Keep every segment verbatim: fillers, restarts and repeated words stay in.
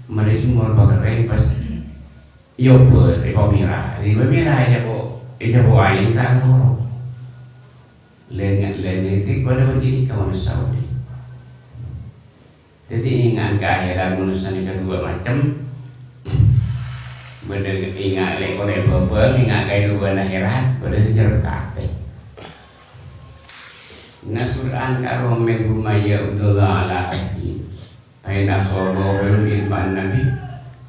Marè sumor pakerrèng pas èobâr, èpamèra. Èpamèra èjâpo, èjâpo aèng ta' toro'. Lèng-, lèng ngètèk padâ bâdhi nèka manossa odhi'. Dhâddhi, enga' ka akhèrat manossa nèka duwâ' macem. Bâdâ enga' lè-, kolè' bhâbhâng, enga' kaèdhubhân akhèrat, bâdâ sè nyerrep ka atè. Nasrul an karo min huma ya'udullah ala abdi. Fa in asaba khairun itma'anna bih,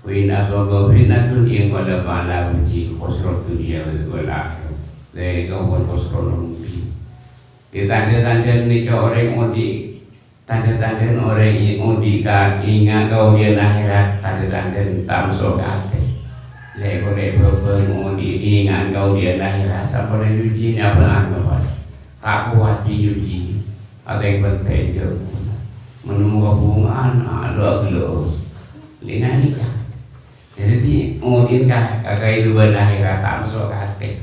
wa in asaba fitnatun inqalaba ala wajhihi khasira dunya wal akhirah. Dzalika huwal khusranul mubin. Dhâddhi, tandhâ-tandhâna nèka orèng odhi', tandhâ-tandhâna orèng odhi' ka-, enga' kaodhi'ân akhèrat, tandhâ-tandhâna ta' maso' ka atè. Lè-, kolè' bhâbhâng odhi' enga' kaodhi'ân akhèrat, samponna nyuci nyabâ'ân ka polè. Ta' kowat nyuci, atè bântè jhâ'. Mon mokka bhunga'an, adu agello'. Lèna nèka. Dhâddhi, odhi'na ka, ka kaèdhubhân akhèrat ta' maso' ka atè.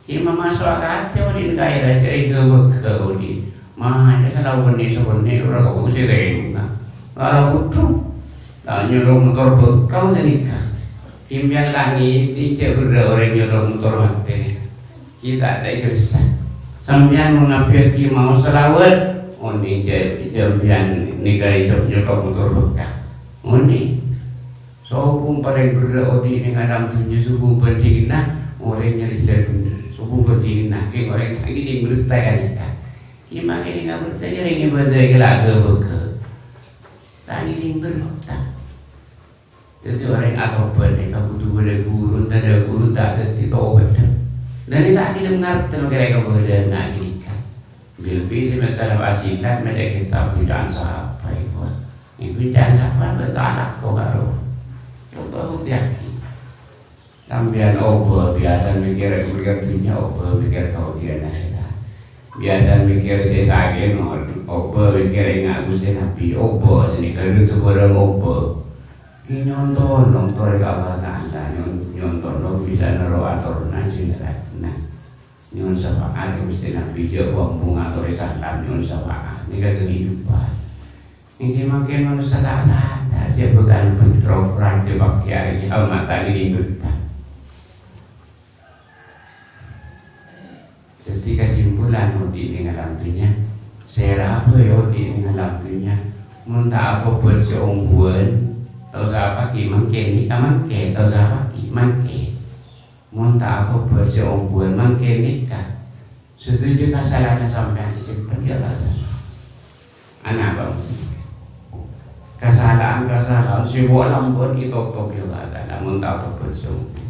Cè' ma' maso' ka atè odhi'na ka akhèrat, cè' ghâbâghâ odhi'. Ma' jhâ' salaèn bânnè-sabânnè ora kok sè rènga. Ora butuh. Ta' nyoro motor bhâkal sanèka. Sampèyan ta' ngèdhing jhâ' berrâ' orèng nyoro motor matè. Kita ta' bisa. Sampèyan mon ngabbhiyâghi maos shalawat, onèng jhâ', sampèyan nèka nyoro motor bhâkal. Onèng. Sobung palèng berrâ' odhi' neng alam dhunnya, sobung bhândhinganna orèng nyarè jhâlân bhender. Sobung bhândhinganna, kèng orèng ta' ngèdhing bertè nèka. Kèng ma' ngèdhing bertè nyarè ngèbâdâ'âghi la ghâbâghâ. Ta' ngèdhing bertè. Dhâddhi orèng atobhât nèka kodhu bâdâ ghuru, tadâ' ghuru ta' dhâddhi tobhât. Dhân ta' kèdhing ngartè makè rèng kabâdâ'ânna ghânèka. Bilbi sè mètèr asilat maca kitab bid'ah sapa iku. Iku ca'na sapa bâto alako karo. Coba buktèyaghi. Sampèyan obâ biyasa mèkkèr, mèkkèr dhunnya, obâ mèkkèr kaodhi'ân akhèrat. Biyasa mèkkèr sè sakè', obâ mèkkèr enga' Ghustè Nabbhi, obâ sè nèka dhu sabârâng obâ. Ghi' nyontono torè ka Allah Ta'ala, nyon-, nyontono bisa noro' atorra jhunjhunganna. Nyo'on syafaat ka Ghustè Nabbhi, jhâ' bhung-bhung atorè salam, nyo'on syafaat. Nèka kahidupan. Ènggi mangkèn manossa ta' sadar, jhâ' bhâkal bentrok, rajâ paghi arè kèyamat ta' ngèdhing bertè. Dhâddhi, kasimpulan, odhi' neng alam dhunnya, sè rabu è odhi' neng alam dhunnya, mon ta' atobhât sè ongghuwân, ta' osa paghi mangkèn, nèka mangkèn, ta' osa paghi mangkèn. Mon ta' atobhât sè ongghuwân mangkèn nèka, sadhâjâ kasala'anna sampèyan èsèmpen, ya Allah Ta'ala. Anapa maksudnya? Kasala'an-kasala'an sè bo' lambân ètotop, ya Allah Ta'ala, mon ta' atobhât sè ongghuwân.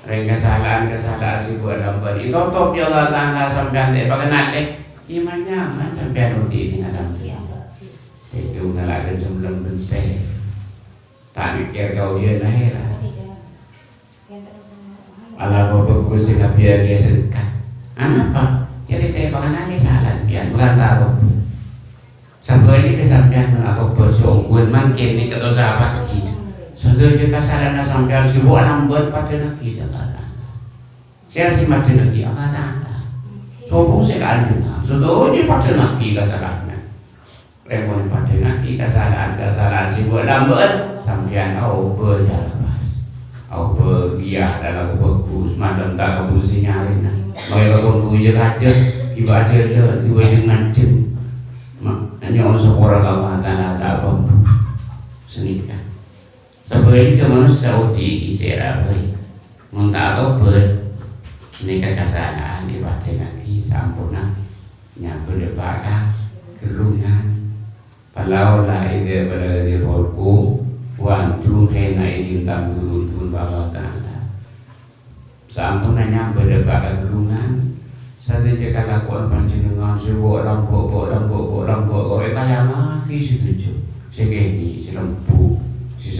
Rèng kasala'an-kasala'an sè bo' lambân ètotop, ya Allah Ta'ala, sampèyan ta' èpakennalè, nyaman-nyaman sampèyan odhi' neng alam dhunnya. Sèngko' ngala' kejemlem benteng. Ta' mèkkèr kaodhi'ân akhèrat. Alako bhâghus sè ngabiyâghi sengka. Anapa? Carèta èpakennalè salah sampèyan, bhâkal ta' atobhât. Sabâliknya ka sampèyan mon atobhât sè ongghuwân mangkèn nèka ta' osa paghi. Sadhâjâ kasala'anna sampèyan sè bo' lambân paddhângngaghi ka Allah Ta'ala. Sèra sè maddhângngaghi? Allah Ta'ala. Sobung sè kaanjhângan, sadhâjâ paddhângngaghi kasala'anna. Rèng mon èpaddhângngaghi kasala'an-kasala'an sè bo' lambân, sampèyan aobâ jhâ' pas. Aobâ ghi' lalakon bhâghus, malem ta' kabhusè nyarèna. Makè ka tonggu iyâ kajâ, ghibâ ajhâlân, ghibâ jhâng-manjhâng. Ma-, nyo'on sapora ka Allah Ta'ala ta' bhâmbhu. Sanèka. Sabâliknya manossa odhi' sè rabu è. Mon ta' atobhât, nèka kasala'an èpaddhângngaghi samponna nyabâ dâpa' ka ghârrungan. Falaula idza balaghatil hulqum wa antum hina'idzin tanzurun, pun Allah Ta'ala. Samponna nyabâ dâpa' ka ghârrungan, sadhâjâ kalakowan panjhennengngan sè bo' lambâ', bo' lambâ', bo' lambâ', kok ètayangngaghi sadhâjâ. Sè kènè', sè lembut, sè